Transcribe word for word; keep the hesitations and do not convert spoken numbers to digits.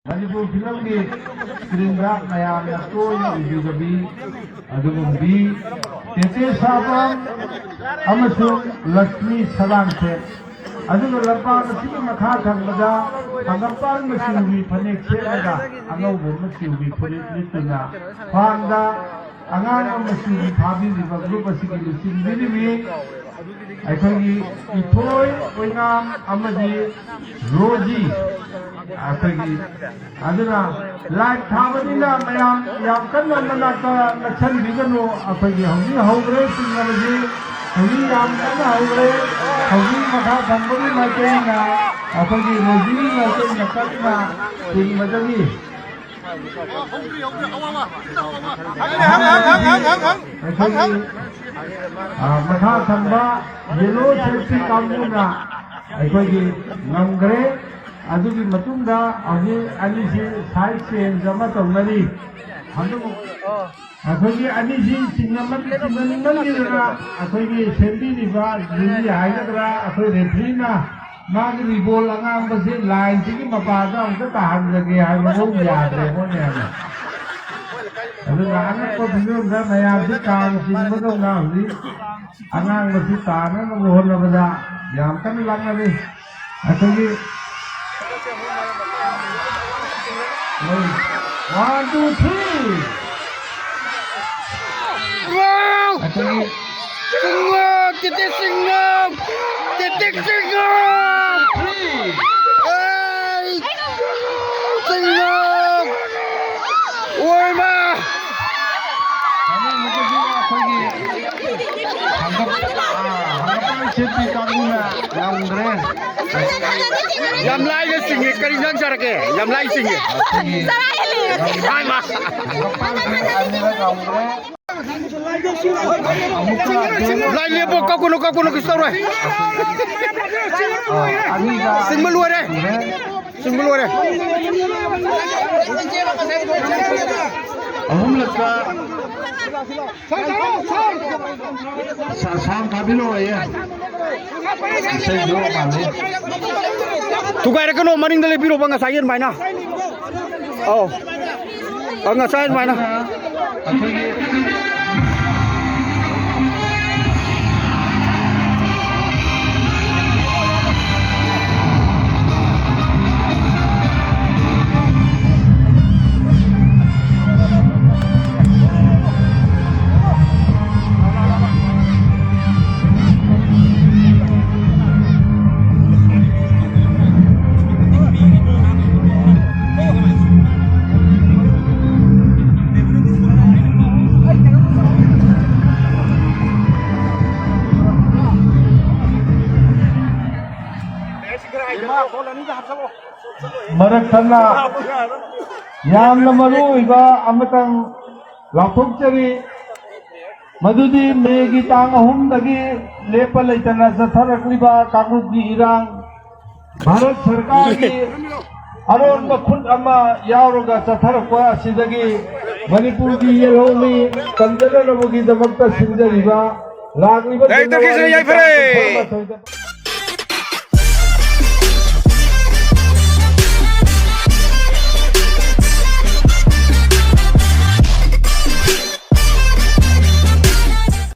ꯃꯅꯤꯄꯨꯔ ꯐꯤꯂꯝꯒꯤ ꯁ꯭ꯀ꯭ꯔꯤꯟꯗ ꯃꯌꯥꯝꯅ ꯇꯣꯏꯅ ꯎꯕꯤꯔꯕꯤ ꯑꯗꯨꯒꯨꯝꯕꯤ ꯇꯦꯇꯦ ꯁꯥꯕꯝ ꯑꯃꯁꯨꯡ ꯂꯛꯁꯃꯤ ꯁꯂꯥꯡꯊꯦꯝ꯫ ꯑꯗꯨꯒ ꯂꯝꯄꯥꯛ ꯑꯁꯤꯒꯤ ꯃꯈꯥ ꯊꯪꯕꯗ ꯍꯪꯒꯥꯝꯄꯥꯜ ꯃꯆꯨꯒꯤ ꯐꯅꯦꯛ ꯁꯦꯠꯂꯒ ꯑꯉꯧꯕ ꯃꯆꯨꯒꯤ ꯐꯨꯔꯤꯠ ꯂꯤꯠꯇꯨꯅ ꯈ꯭ꯋꯥꯡꯗ ꯑꯉꯥꯡꯕ ꯃꯆꯨꯒꯤ ꯐꯥꯕꯤꯔꯤꯕ ꯒ꯭ꯔꯨꯞ ꯑꯁꯤꯒꯤ ꯂꯨꯆꯤꯡꯕꯤꯔꯤꯕꯤ ꯑꯩꯈꯣꯏꯒꯤ ꯏꯊꯣꯏ ꯑꯣꯏꯅꯥꯝ ꯑꯃꯗꯤ ꯔꯣꯖꯤ꯫ ꯑꯩꯈꯣꯏꯒꯤ ꯑꯗꯨꯅ ꯂꯥꯏꯠ ꯊꯥꯕꯅꯤꯅ ꯃꯌꯥꯝ ꯌꯥꯝ ꯀꯟꯅ ꯃꯅꯥꯛꯇ ꯅꯛꯁꯟꯕꯤꯒꯅꯨ꯫ ꯑꯩꯈꯣꯏꯒꯤ ꯍꯧꯖꯤꯛ ꯍꯧꯈ꯭ꯔꯦ ꯆꯤꯡꯅꯕꯁꯤ, ꯍꯧꯖꯤꯛ ꯌꯥꯝ ꯀꯟꯅ ꯍꯧꯈ꯭ꯔꯦ꯫ ꯍꯧꯖꯤꯛ ꯃꯈꯥ ꯊꯪꯕꯒꯤ ꯃꯥꯏꯀꯩꯅ ꯑꯩꯈꯣꯏꯒꯤ ꯔꯣꯖꯤꯒꯤ ꯃꯥꯏꯀꯩꯅ ꯀꯟꯅ ꯆꯤꯡꯕꯗꯒꯤ ꯑꯩꯈꯣꯏꯒꯤ, ꯑ, ꯃꯈꯥ ꯊꯪꯕ ꯌꯦꯂꯣ ꯁꯦꯜꯐꯤ ꯀꯥꯡꯕꯨꯅ ꯑꯩꯈꯣꯏꯒꯤ ꯉꯝꯈ꯭ꯔꯦ꯫ ꯑꯗꯨꯒꯤ ꯃꯇꯨꯡꯗ ꯍꯧꯖꯤꯛ ꯑꯅꯤꯁꯤ ꯁꯥꯏꯠ ꯆꯦꯟꯖ ꯑꯃ ꯇꯧꯅꯔꯤ꯫ ꯑꯗꯨꯕꯨ ꯑꯩꯈꯣꯏꯒꯤ ꯑꯅꯤꯁꯤ ꯆꯤꯡꯅꯃꯟ-, ꯆꯤꯡꯅꯅꯤꯡꯃꯟꯈꯤꯗꯅ ꯑꯩꯈꯣꯏꯒꯤ ꯁꯦꯝꯕꯤꯔꯤꯕ ꯖꯨꯔꯤ ꯍꯥꯏꯒꯗ꯭ꯔꯥ, ꯑꯩꯈꯣꯏ ꯔꯦꯐ꯭ꯔꯤꯅ ꯃꯥꯒꯤ ꯔꯤꯕꯣꯜ ꯑꯉꯥꯡꯕꯁꯤ ꯂꯥꯏꯟꯁꯤꯒꯤ ꯃꯄꯥꯗ ꯑꯃꯨꯛꯇ ꯇꯥꯍꯟꯖꯒꯦ ꯍꯥꯏꯕ ꯃꯑꯣꯡ ꯌꯥꯗ꯭ꯔꯦ ꯃꯣꯏ ꯃꯌꯥꯝꯅ꯫ ꯑꯗꯨꯅ ꯑꯉꯛꯄ ꯐꯤꯕꯝꯗ ꯃꯌꯥꯝꯁꯤ ꯀꯥꯡ ꯆꯤꯡꯕꯗꯧꯅ ꯍꯧꯖꯤꯛ ꯑꯉꯥꯡꯕꯁꯤ ꯇꯥꯅꯅꯕ ꯍꯣꯠꯅꯕꯗ ꯌꯥꯝ ꯀꯟꯅ ꯂꯥꯛꯅꯔꯤ꯫ ꯑꯩꯈꯣꯏꯒꯤ ꯋꯥꯟ, ꯇꯨ, ꯊ꯭ꯔꯤ꯫ ꯑꯩꯈꯣꯏꯒꯤ ꯁꯤꯡꯉꯝ! ꯇꯤꯇꯤ ꯁꯤꯡꯉꯝ! ꯇꯤꯇꯤ ꯁꯤꯡꯉꯝ! ꯊ꯭ꯔꯤ꯫ ꯑꯩ ꯁꯤꯡꯉꯝ! ꯑꯣꯏꯃꯥ! ꯑꯩꯈꯣꯏꯒꯤ ꯍꯪꯒꯞ-, ꯑꯥ, ꯍꯪꯒꯄꯥꯟ ꯁꯦꯠꯄꯤ ꯀꯥꯡꯕꯨꯅ ꯉꯝꯈ꯭ꯔꯦ꯫ ꯌꯥꯝ ꯂꯥꯏꯅ ꯆꯤꯡꯉꯦ꯫ ꯀꯔꯤ ꯏꯟꯖꯥꯡ ꯆꯥꯔꯛꯀꯦ? ꯌꯥꯝ ꯂꯥꯏ ꯆꯤꯡꯉꯦ꯫ ꯆꯔꯥ ꯍꯦꯜꯂꯦ꯫ ꯍꯥꯏꯃ꯫ ꯍꯪꯒꯄꯥꯟ ꯁꯦꯠꯄꯤ ꯑꯅꯤꯔꯛ ꯉꯝꯈ꯭ꯔꯦ꯫ ꯑꯃꯨꯛꯀ ꯂꯥꯏ ꯂꯦꯞꯄꯣ, ꯀꯛꯀꯅꯨ, ꯀꯛꯀꯅꯨ, ꯀꯩꯁꯨ ꯇꯧꯔꯣꯏ꯫ ꯑꯥ, ꯑꯅꯤꯒ ꯆꯤꯡꯕ ꯂꯣꯏꯔꯦ꯫ ꯆꯤꯡꯕ ꯂꯣꯏꯔꯦ꯫ ꯑꯍꯨꯝꯂꯛꯇ ꯁꯥꯎꯟ ꯊꯥꯕꯤꯔꯛꯑꯣꯌꯦ꯫ ꯏꯁꯩꯗꯣ ꯃꯥꯜꯂꯦ꯫ ꯊꯨꯒꯥꯏꯔꯛꯀꯅꯣ, ꯃꯅꯤꯡꯗ ꯂꯦꯞꯄꯤꯔꯣꯕ, ꯉꯁꯥꯏꯒꯤ ꯑꯗꯨꯃꯥꯏꯅ꯫ ꯑꯧ꯫ ꯑ, ꯉꯁꯥꯏ ꯑꯗꯨꯃꯥꯏꯅ꯫ ꯑꯩꯈꯣꯏꯒꯤ ꯃꯔꯛ ꯊꯠꯅ ꯌꯥꯝꯅ ꯃꯔꯨ ꯑꯣꯏꯕ ꯑꯃꯇꯪ ꯂꯥꯎꯊꯣꯛꯆꯔꯤ꯫ ꯃꯗꯨꯗꯤ ꯃꯦꯒꯤ ꯇꯥꯡ ꯑꯍꯨꯝꯗꯒꯤ ꯂꯦꯞꯄ ꯂꯩꯇꯅ ꯆꯠꯊꯔꯛꯂꯤꯕ ꯀꯥꯡꯂꯨꯞꯀꯤ ꯏꯔꯥꯡ, ꯚꯥꯔꯠ ꯁꯔꯀꯥꯔꯒꯤ ꯑꯔꯣꯟꯕ ꯈꯨꯠ ꯑꯃ ꯌꯥꯎꯔꯒ ꯆꯠꯊꯔꯛꯄ ꯑꯁꯤꯗꯒꯤ ꯃꯅꯤꯄꯨꯔꯒꯤ ꯌꯦꯜꯍꯧꯃꯤ ꯀꯟꯖꯅꯅꯕꯒꯤꯗꯃꯛꯇ ꯁꯤꯟꯖꯔꯤꯕ ꯂꯥꯛꯂꯤꯕ ꯗꯥꯏꯔꯦꯛꯇꯔ ꯀ꯭ꯔꯤꯁꯅ ꯖꯅꯋꯥꯔꯤ ꯌꯥꯏꯐꯔꯦ꯫ ꯇꯥꯡ ꯀꯨꯟꯊ꯭ꯔꯥꯃꯥꯊꯣꯏꯗ